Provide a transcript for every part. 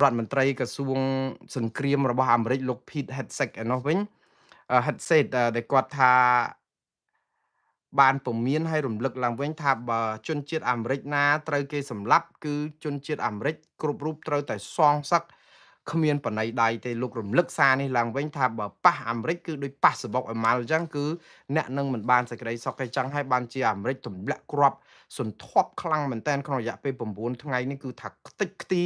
រដ្ឋមន្ត្រីក្រសួងសង្គ្រាមរបស់អាមេរិក លោក Pete Hegseth ឯណោះវិញ Hegseth ដែលគាត់ថាបានពមៀនឲ្យរំលឹកឡើងវិញថា បើជនជាតិអាមេរិកណាត្រូវគេសម្លាប់ គឺជនជាតិអាមេរិកគ្រប់រូបត្រូវតែសងសឹកគ្មានបណៃដៃទេ។ លោករំលឹកសារនេះឡើងវិញថា បើប៉ះអាមេរិកគឺដូចប៉ះសបុកឲ្យម៉ាល់អញ្ចឹង គឺអ្នកនឹងមិនបានសេចក្តីសុខទេ។ ចឹងហើយបានជាអាមេរិកទម្លាក់គ្រាប់សន្ធាប់ខ្លាំងមែនទែនក្នុងរយៈពេល9ថ្ងៃនេះ គឺថាខ្ទេចខ្ទី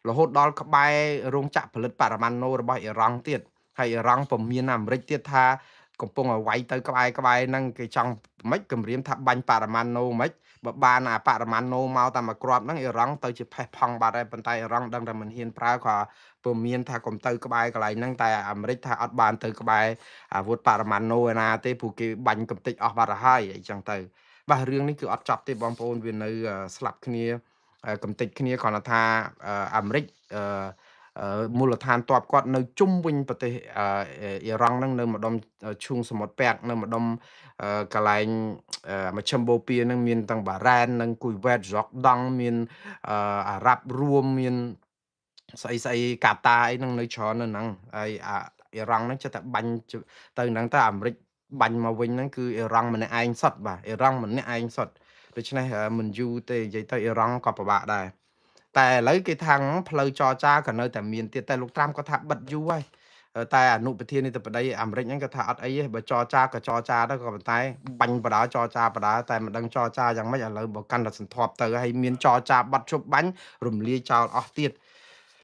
រហូតដល់ក្បែររោងចក្រផលិតបរមាណូរបស់អ៊ីរ៉ង់ទៀត ហើយអ៊ីរ៉ង់ពមៀនអាមេរិកទៀតថា កំពុងឲ្យវាយទៅក្បែរក្បែរហ្នឹង គេចង់មិនគម្រាមថាបាញ់បរមាណូមិន បើបានអាបរមាណូមកតាមមួយគ្រាប់ហ្នឹង អ៊ីរ៉ង់ទៅជាផេះផង់បាត់ហើយ។ ប៉ុន្តែអ៊ីរ៉ង់ដឹងតែមិនហ៊ានប្រើ ក៏ពមៀនថាកុំទៅក្បែរកន្លែងហ្នឹង តែអាមេរិកថាអត់បានទៅក្បែរអាវុធបរមាណូឯណាទេ ព្រោះគេបាញ់កំទេចអស់បាត់ទៅហើយអីចឹងទៅ។ បាទ រឿងនេះគឺអត់ចប់ទេបងប្អូន វានៅស្លាប់គ្នាកំទេចគ្នា គ្រាន់តែថាអាមេរិកមូលដ្ឋានទ័ពគាត់នៅជុំវិញប្រទេសអ៊ីរ៉ង់ហ្នឹង នៅម្ដុំឈូងសមុទ្រពាក់ នៅម្ដុំកន្លែងមជ្ឈិមបូព៌ាហ្នឹង មានទាំងបារ៉ែន និងគូវ៉េត យ៉កដង់ មានអារ៉ាប់រួម មានស្អីស្អីកាតាអីហ្នឹងនៅច្រើននៅហ្នឹងហើយ។ អាអ៊ីរ៉ង់ហ្នឹងចិត្តតែបាញ់ទៅហ្នឹង តែអាមេរិកបាញ់មកវិញហ្នឹង គឺអ៊ីរ៉ង់ម្នាក់ឯងសុទ្ធ។ បាទ អ៊ីរ៉ង់ម្នាក់ឯងសុទ្ធ ដូច្នេះមិនយូរទេ និយាយទៅអ៊ីរ៉ង់ក៏ពិបាកដែរ។ តែឥឡូវគេថាងផ្លូវចរចាក៏នៅតែមានទៀត តែលោកត្រាំគាត់ថាបិទយូរហើយ តែអនុប្រធានាធិបតីអាមេរិកហ្នឹងគាត់ថាអត់អីទេ បើចរចាក៏ចរចាទៅ ក៏ប៉ុន្តែបាញ់បដាចរចាបដា តែមិនដឹងចរចាយ៉ាងម៉េចឥឡូវ បើកាន់តែសន្ធាប់ទៅហើយ មានចរចាបាត់ជប់បាញ់រំលាយចោលអស់ទៀត។